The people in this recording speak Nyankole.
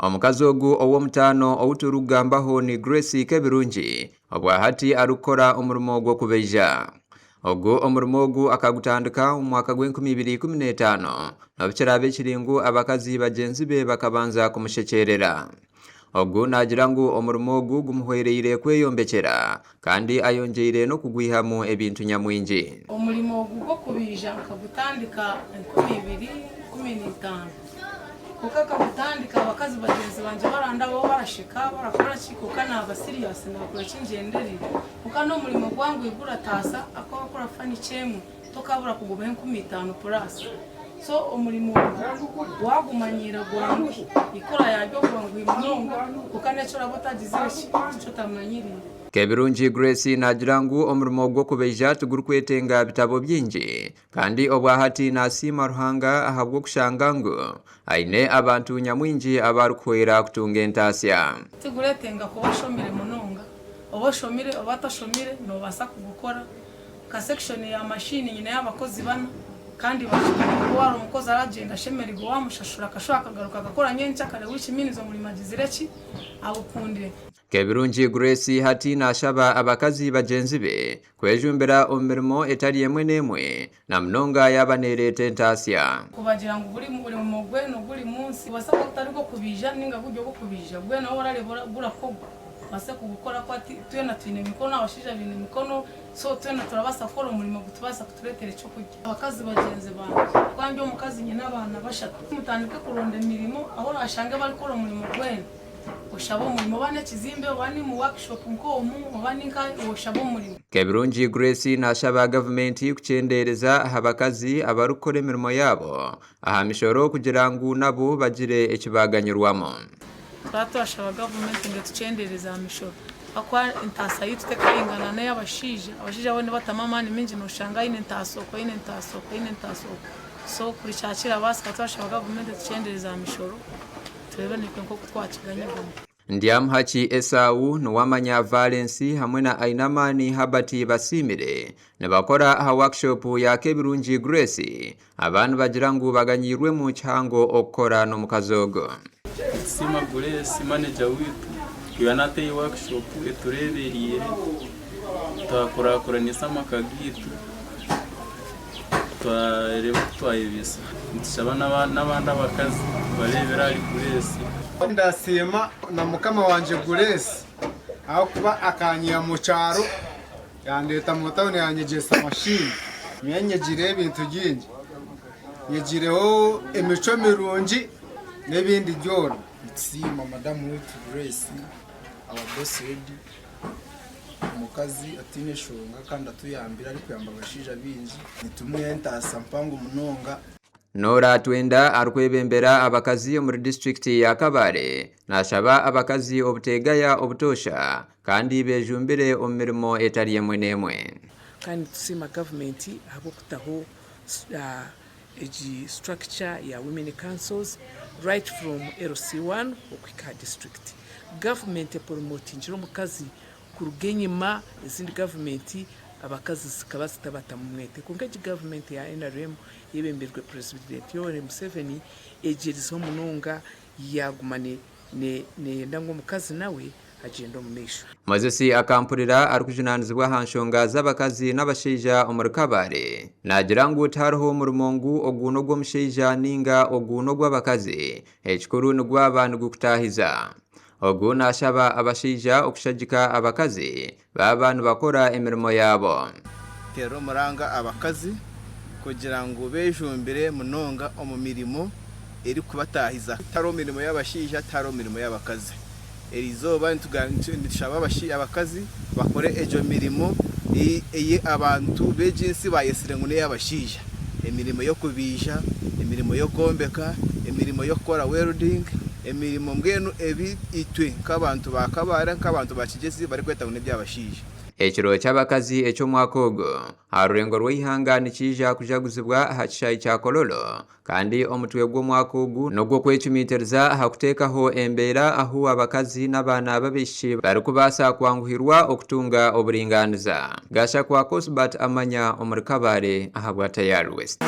Omukazi ogu ow'omutaano ou turikugambaho ni Grace Kebirungi obwahati arikukora omurimo gw'okubaija. Ogu omurimo ogu akagutandika omu mwaka gw'enkumi ibiri ikumi n'etaano n'obu kiraabe kiri ngu abakazi bagyenzi be bakabanza kumushekyerera. Ogu naagira ngu omurimo ogu gumuhwereire kweyombekyera kandi ayongyeire n'okugwihamu ebintu nyamwingi. Omurimo ogu gw'okubaija nkagutandika 2015. Kwonka nkagutandika abakazi bagyenzi bangye barandabaho barasheka barakora ki kwonka naaba serious naakora eki ngyendereire. Kwonka n'omurimo gwanguhi gurataasa ahakuba wakora furniture emwe tokabura kugobaho 5000 plus. So omurimo ogu waagumanyiira gwanguhi, ikora yaaryo gwanguhi munonga kwonka n'eki oraba otagizire ki, eki otamanyiriire. Kebirungi Grace naagira ngu omurimo gw'okubaija tigurikwetenga bitabo bingi kandi obwahati nasiima Ruhanga ahabw'okushanga ngu aine abantu nyamwingi abu arikuhwera kutunga entaasya. Tiguretenga kuba oshomire munonga, oba oshomire oba toshomire nobaasa kugukora. Nka section ya machine nyineyo abakozi bana kandi bashomire, ku hari omukozi aragyenda ashemererwe wamushashura akashuba akagaruka akakora nyenkyakare which means omurimo agizire ki? Agukundire. Kebirungi Grace hati nashaba abakazi bagyenzi be kwejumbira omu mirimo etari emwe n'emwe na munonga yaaba neereeta entaasya. Kubagira ngu guri murimo gwena oguri munsi gubaasa kuba gutari gw'okubaija ninga guri ogw'okubaija gwena waaba orareeba gurakorwa obaase kugukora ahakuba twena twine emikono abashaija baine emikono so twena turabaasa kukora omurimo gutubaasa kutureetera ekyokurya. Abakazi bagyenzi bangye ahakuba ndi omukazi nyine abaana bashatu mutandike kuronda emirimo ahu oraashange barikukora omurimo gwena. Oshaba omurimo oba n'ekizimbe oba ni mu workshop nk'omu oba ni nkahi oshaba omurimo. Kebirungi Grace nashaba gavumenti kukyendeereza aha bakazi abarikukora emirimo yaabo aha mishoro kugira ngu nabo bagire eki baaganyirwamu. Twaba turashaba gavumenti ngu etukyendeereze aha mishoro ahakuba entaasa yaitu tekaringana n'ey'abashaija. Abashaija bo nibatamu amaani maingi noshanga aine entaasa oku aine entaasa oku aine entaasa oku so kuri kyakirabaasika turashaba gavumenti etukyendeereze aha mishoro. Tureebe naitwe nk'oku twakiganyirwamu. Ndyamuhaki Esau, Nuwamanya Valens hamwe na Ainamaani Herbert Basiimire nibakora aha workshop ya Kebirungi Grace. Aba nibagira ngu baganyiirwemu kihango okukora n'omukazi ogu. Nitusiima Grace manager waitu kuba naata eyi workshop etureeberiire twakurakuranisa amaka gaitu. Twareeba oku twayebeisaho. Nitushaba n'abandi abakazi bareebere ahari Grace. Ndasiima na mukama wangye Grace ahakuba akanyiha mu kyaro yandeeta mu tawuni yanyegyesa mashini. Nyowe nyegireho ebintu bingi, nyegireho emicwe mirungi n'ebindi byona. Nitusiima madamu waitu Grace our boss lady. Omukazi otaine nshonga kandi atuyambire arikuyamba abashaija baingi. Nitumuha entaasa mpango munonga. Norah Twenda arikwebembera abakazi omuri disiturikiti ya Kabale nashaba abakazi obuteegaya obutoosha kandi bejumbire omu mirimo etari emwe n'emwe. Kandi nitusiima gavumenti ahabw'okutaho egi structure ya women councils right from LC1 okuhika aha district. Gavumenti eporomotingire omukazi kuruga enyima ezindi gavumenti abakazi zikaba zitabatamu mwete kwonka egi gavumenti eya nrm eyebembirwe Purezidenti Yoweri Museveni egyerizeho munonga yaguma neyenda ngu omukazi nawe agyende omu maisho. Moses Akampurira arikujunaanizibwa aha nshonga z'abakazi n'abashaija omuri Kabale naagira ngu tihariho murimo ngu ogu n'ogw'omushaija ninga ogu n'ogw'abakazi, ekikuru nigwaba nigukutaahiza. Ogu naashaba abashaija okushagika abakazi baaba nibakora emirimo yaabo. Teera omuranga abakazi kugira ngu bejumbire munonga omu mirimo erikubataahiza. Tihariho mirimo y'abashaija, tihariho mirimo y'abakazi. Eriizooba nitushaba abakazi bakore egyo mirimo ei abantu b'egi nsi baayetsire ngu n'ey'abashaija. Emirimo y'okubaija, emirimo y'okwombeka, emirimo y'okukora welding, emirimo mbwenu ebi itwe nk'abantu ba Kabale, nk'abantu ba Kigyezi barikweta ngu n'eby'abashaija. Ekiro ky'abakazi eky'omwaka ogu aha rurengo rw'eihanga nikiija kujaguzibwa aha kishaayi kya Kololo Kandi omutwe gw'omwaka ogu n'ogw'okwecumitiriza aha kuteekaho embeera ahu abakazi n'abaana b'abaishiki barikubaasa kwanguhirwa okutunga oburingaaniza. Gashakwa Cosbert Amanya omuri Kabale ahabwa Tayari West.